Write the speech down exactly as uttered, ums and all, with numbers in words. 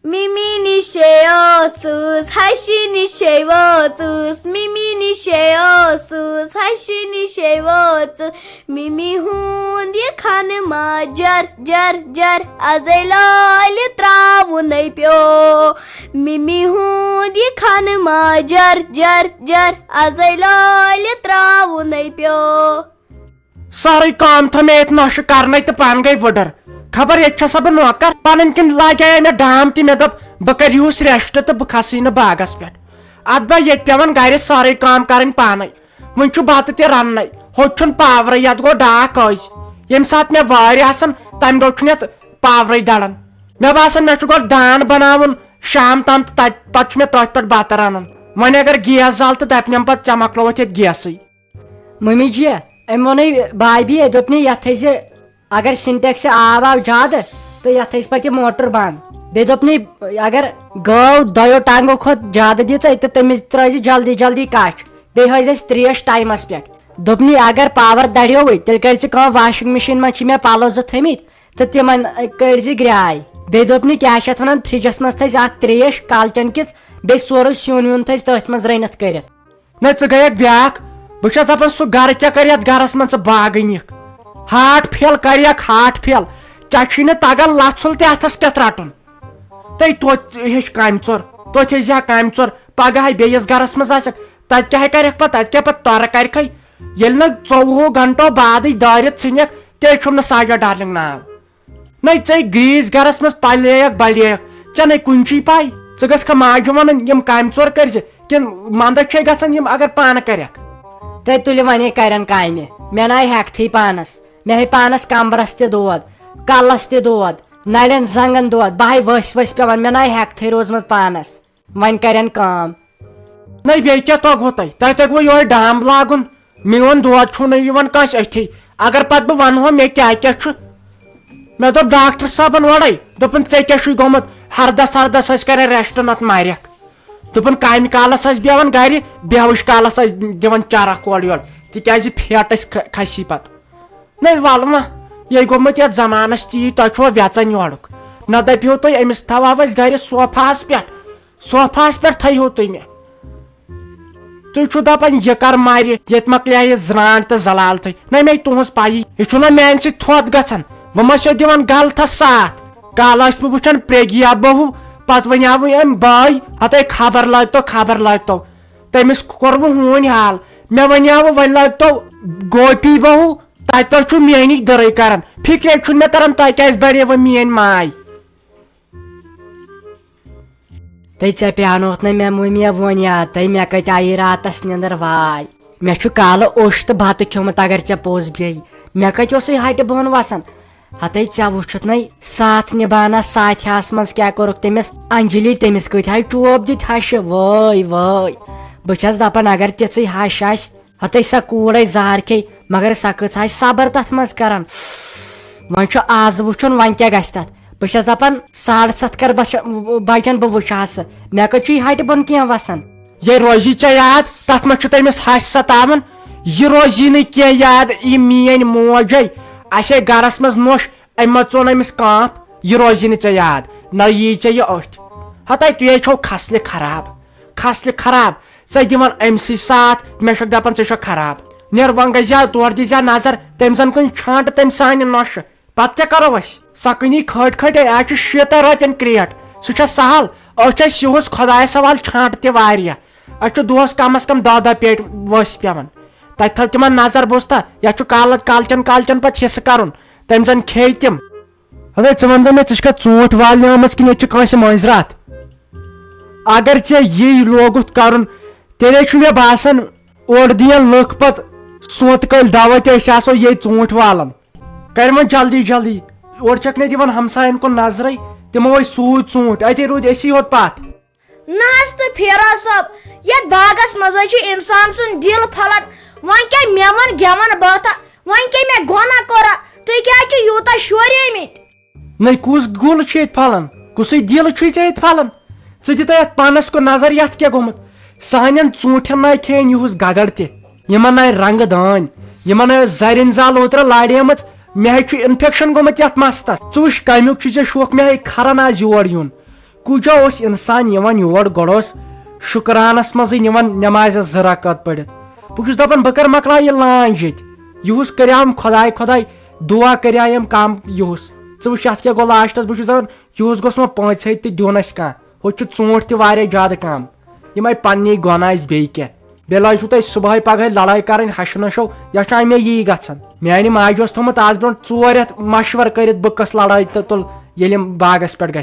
مِمی نِشے ٲسٕس، ہشہِ نِشے وٲژٕس، مِمی نِشے ٲسٕس، ہشہِ نِشے وٲژٕس۔ مِمی ہُنٛد یہِ کھنہٕ ماجر، جر، جر، ازے لالہِ ترٛاوُنے پیوٚو۔ مِمی ہُنٛد یہِ کھنہٕ ماجر، جر، جر، ازے لالہِ ترٛاوُنے پیوٚو۔ سٲرٕے کٲم تھٲو مےٚ ییٚتہِ نۄشہِ کرنَے تہٕ پانہٕ گٔے وٕڈٕر۔ خبر ییٚتہِ چھَسا بہٕ نوکر؟ پنٕنۍ کِنۍ لاگے مےٚ ڈام تہِ، مےٚ دوٚپ بہٕ کرٕ یِہُس rest تہٕ بہٕ کھسٕے نہٕ باغس پٮ۪ٹھ۔ اتھ بہٕ ییٚتہِ پٮ۪وان گرِ سٲرٕے کٲم کرٕنۍ پانے۔ وۄنۍ چھُ بتہٕ تہِ رننَے، ہُتہِ چھُنہٕ پاورٕے، یتھ گوٚو ڈاکھ أزۍ۔ ییٚمہِ ساتہٕ مےٚ وٲرۍ آسان، تمہِ دۄہ چھُنہٕ یتھ پاورٕے دڑان۔ مےٚ باسان مےٚ چھُ گۄڈٕ دان بناوُن شام تام تہٕ تتہِ پتہٕ چھُ مےٚ تٔتھۍ پٮ۪ٹھ بتہٕ رنُن۔ وۄنۍ اگر گیس زالہٕ تہٕ دپنم پتہٕ ژےٚ مۄکلووُتھ ییٚتہِ گیسٕے۔ مٔمی جی، أمۍ ووٚنُے بھابھی، دوٚپنُے یَتھ تھٲیزِ، اگر سِنٹیکسہِ آب آو زیادٕ، تہٕ یَتھ تھٲیزِ پَتہٕ یہِ موٹر بنٛد۔ بیٚیہِ دوٚپنُے، اگر گٲو دۄیو ٹانٛگو کھۄتہٕ زیادٕ دِژے، تہٕ تٔمِس ترٛٲیزِ جلدی جلدی کَچھ۔ بیٚیہِ ہٲیزِ اَسہِ ترٛیش ٹایمَس پٮ۪ٹھ۔ دوٚپنُے، اگر پاور دَریووُے، تیٚلہِ کٔرزِ کٲم، واشنگ مِشیٖن منٛز چھِ مےٚ پَلو زٕ تھٲمٕتۍ، تہٕ تِمن کٔرزِ گرٛاے۔ بیٚیہِ دوٚپنُے، کیٛاہ چھِ اَتھ وَنان، فرجَس منٛز تھٲیزِ اَکھ ترٛیش کالچَن کِژھ، بیٚیہِ سورُے سیُن ویُن تھٲیزِ تٔتھۍ منٛز رٔنِتھ کٔرِتھ۔ نہ، ژٕ گٔیکھ بیٛاکھ۔ بہٕ چھَس دَپان، سُہ گرٕ کیٛاہ کَرِ یَتھ گرَس منٛز ژٕ باغہٕ نِکھ؟ ہارٹ فیل کَریکھ، ہارٹ فیل۔ ژےٚ چھُے نہٕ تَگان لَژھ پھوٚل تہِ اَتھَس کٮ۪تھ رَٹُن۔ تَے توتہِ ہیٚچھ کامہِ ژور، توتہِ ہیٚچھ زِ ہا کامہِ ژور۔ پَگہہ بیٚیِس گرَس منٛز آسٮ۪کھ، تَتہِ کیٛاہ کَرٮ۪کھ پَتہٕ؟ تَتہِ کیٛاہ پَتہٕ تۄرٕ کَرِکھَے؟ ییٚلہِ نہٕ ژوٚوُہو گھنٹو بعدٕے دٲرِتھ ژھٕنِکھ، تیٚلہِ چھُم نہٕ ساجا ڈارلِنگ ناو۔ نَے ژے گریٖسۍ گرس منٛز پلییکھ بلییکھ، ژےٚ نَے کُنہِ چی پَے۔ ژٕ گژھکھا ماجہِ وَنان یِم کامہِ ژور کٔرزِ، کِنہٕ منٛدَچھ چھے گژھان یِم اگر پانہٕ کَرٮ۪کھ؟ تُلہِ وَنے کَرن کامہِ، مےٚ نَے ہٮ۪کتھٕے پانَس۔ مےٚ ہے پانَس کمبرس تہِ دود، کلس تہِ دود، نَرٮ۪ن زنٛگن دود، بہٕ ہے ؤسۍ ؤسۍ پٮ۪وان، مےٚ نَے ہٮ۪کتھٕے روٗزمٕژ پانَس۔ وۄنۍ کَرن کٲم۔ نَے بیٚیہِ کیٛاہ توٚگوٕ تۄہہِ؟ تۄہہِ توٚگوٕ یِہوٚے ڈام لاگُن۔ میون دود چھُو نہٕ یِوان کٲنٛسہِ أتھی۔ اگر پتہٕ بہٕ ونہو مےٚ کیٛاہ کیٛاہ چھُ، مےٚ دوٚپ ڈاکٹر صٲبن اورے، دوٚپُن، "ژےٚ کیٛاہ چھُے گوٚمُت؟ ہردس ہردس ٲسۍ کران rest، نتہٕ مرکھ۔" دوٚپُن، "کامہِ کالس ٲسۍ بیٚہوان گرِ، بیٚہوٕش کالس ٲسۍ دِوان چرکھ اورٕ یورٕ، تِکیٛازِ fat ٲسۍ کھ-، کھسی پتہٕ۔" نَے ولہٕ وۄنۍ، یے گوٚمُت یتھ زمانس تی، تۄہہِ چھُوا ویژان یورُک؟ نہ دپیو تُہۍ أمِس تھاوہو أسۍ گرِ صوفاہس پٮ۪ٹھ، صوفاہس پٮ۪ٹھ تھٲیہو تُہۍ مےٚ۔ تُہۍ چھِو دَپان، یہِ کر مَرِ، ییٚتہِ مۄکلے یہِ زرٛانٛٹھ تہٕ زلال تہٕ۔ نہ، مےٚ تُہٕنٛز پَیی، یہِ چھُنہ میٛانہِ سۭتۍ تھوٚد گژھان۔ بہٕ ما چھَس دِوان غلطس ساتھ؟ کالہٕ ٲسۍ بہٕ وٕچھان پرٛیگیا بہوٗ، پتہٕ وَنیٛاوُے أمۍ بٲے، ہَتَے خبر لٲگتو، خبر لٲگتو۔ تٔمِس کوٚروٕ ہوٗنۍ حال۔ مےٚ وَنیٛاوٕ، وۄنۍ لٲگتو گوپی بہوٗ، تَتہِ پٮ۪ٹھ چھُ میٛٲنی دٕرٕے کران۔ فِکرے چھُنہٕ مےٚ تران، تۄہہِ کیٛازِ بڑیوٕ میٛٲنۍ ماے؟ تہٕ ژےٚ پیانوتھ نہٕ مےٚ مُمیا ووٚن یاد، تہٕ مےٚ کتہِ آیی راتس نِندٕر واے۔ مےٚ چھُ کالہٕ اوٚش تہٕ بتہٕ کھیوٚمُت، اگر ژےٚ پوٚز بیٚیہِ۔ مےٚ کتہِ اوسُے ہٹہِ بۄن وسان؟ ہتے ژےٚ وُچھُتھ نے ساتھ نبانا ساتھیاہس منٛز کیٛاہ کوٚرُکھ تٔمِس انجلی، تٔمِس کۭتۍ ہاے چوب دِتۍ ہشہِ، وٲے وٲے۔ بہٕ چھس دپان اگر تِژھٕے ہش آسہِ، ہتے سۄ کوٗر آسہِ زہر کھے، مگر سۄ کۭژ آسہِ صبر تتھ منٛز کران۔ وۄنۍ چھُ آز وٕچھُن وۄنۍ کیٛاہ گژھِ تتھ۔ بہٕ چھس دپان ساڑٕ ستھ کر بچ-، بجن بہٕ وٕچھِ ہا سُہ۔ مےٚ کتہِ چھُ یہِ ہٹہِ بۄن کینٛہہ وسان۔ یے روزی ژےٚ یاد، تتھ منٛز چھُ تٔمِس ہش ستاوان۔ یہِ روزی نہٕ کینٛہہ یاد، یہِ میٲنۍ موج ہے۔ اسہِ ہے گرس منٛز نوٚش، أمۍ ما ژوٚن أمِس کانٛپ؟ یہِ روزی نہٕ ژےٚ یاد، نہ یی ژےٚ یہِ أتھۍ۔ ہتے تُہۍ ہے چھو کھسلہِ خراب، کھسلہِ خراب۔ ژےٚ دِوان أمۍ سٕے ساتھ، مےٚ چھکھ دپان ژےٚ چھکھ خراب۔ نیر وۄنۍ گژھِ زِ ہا تور، دِزِ ہا نظر، تٔمۍ زن کُنہِ چھانٹہٕ تٔمۍ سانہِ نۄشہِ۔ پتہٕ کیٛاہ کرو أسۍ؟ سۄ کٕنی کھٲٹۍ کھٲٹۍ، آز چھِ شیٖتن رۄپین کرٛیٹ۔ سُہ چھا سہل؟ أسۍ چھِ أسۍ یِہُس خۄدایس حوالہٕ چھانٹہٕ تہِ واریاہ۔ أسۍ چھِ دۄہس کم از کم دہ دہ پیٹہِ ؤسۍ پٮ۪وان۔ تتہِ تھٲو تِمن نظر بوزتھا، یتھ چھُ کالہٕ کالچن کالچن پتہٕ حصہٕ کرُن۔ تٔمۍ زن کھیٚیہِ تِم۔ ہتے، ژٕ وَن تہٕ مےٚ، ژٕ چھکھا ژوٗنٛٹھۍ والنہِ آمٕژ کِنہٕ ییٚتہِ چھِ کٲنٛسہِ مٲنٛزِ راتھ؟ اگر ژےٚ یی لوگُتھ کرُن، تیٚلے چھُ مےٚ باسان، اورٕ دِین لُکھ پتہٕ سونٛتہٕ کٲلۍ دعوت، أسۍ آسو ییٚتہِ ژوٗنٛٹھۍ والان۔ کر وۄنۍ جلدی جلدی، اورٕ چھکھ نہٕ دِوان ہمساین کُن نظرے، تِمو ٲسۍ سوٗدۍ ژوٗنٛٹھۍ، اتے روٗدۍ أسی یوت پتھ۔ نہ حظ تہٕ فیروز صٲب، یتھ باغس منٛز حظ چھُ انسان سُنٛد دِل پھۄلان۔ وۄنۍ کیٛاہ مےٚ ووٚن گٮ۪وَن بٲتھا؟ وۄنۍ کیٛاہ مےٚ گۄناہ کوٚرا؟ تُہۍ کیٛازِ چھِو یوٗتاہ شوریمٕتۍ؟ نَے کُس گُل چھُ ییٚتہِ پھۄلان؟ کُسُے دِل چھُے ژےٚ ییٚتہِ پھۄلان؟ ژٕ دِ تہٕ یَتھ پانَس کُن نظر، یَتھ کیٛاہ گوٚمُت؟ سانٮ۪ن ژوٗنٛٹھٮ۪ن نَے کھیٚیَن یِہُس گگر تہِ۔ یِمَن نَے رنٛگہٕ دٲنۍ، یِمَن نَے زَرٮ۪ن زال اوترٕ لاڑیمٕژ۔ مےٚ ہے چھُ infection گوٚمُت یَتھ مَستَس۔ ژٕ وٕچھ کَمیُک چھُے ژےٚ شوق، مےٚ ہے کھران آز یور یُن۔ کُجا اوس انسان یِوان یور، گۄڈٕ اوس شُکرانس منٛزٕے نِوان نٮ۪مازِ زٕ رکعت پٔرِتھ۔ بہٕ چھُس دپان، بہٕ کر مۄکلاو یہِ لانج ییٚتہِ۔ یِہُس کریام خۄداے خۄداے، دُعا کریایم کم یِہُس۔ ژٕ وٕچھ اتھ کیٛاہ گوٚو لاسٹس۔ بہٕ چھُس دپان، یِہُس گوٚژھ وۄنۍ پانٛژِ ہتہِ تہِ دیُن اسہِ کانٛہہ۔ ہُتہِ چھُ ژوٗنٛٹھۍ تہِ واریاہ زیادٕ کم۔ یِمے پننی گۄناہ آسہِ بیٚیہِ کینٛہہ۔ بیٚیہِ لٲجِو تۄہہِ صُبحٲے پگہٲے لڑٲے کرٕنۍ ہشہِ نوشو، یا چھُ امے یی گژھان۔ میانہِ ماجہِ اوس تھوٚمُت از برونٛٹھ ژور رٮ۪تھ مشورٕ کٔرِتھ، بہٕ کۄس لڑٲے تہٕ تُل ییٚلہِ یِم باغس پٮ۪ٹھ گژھِ۔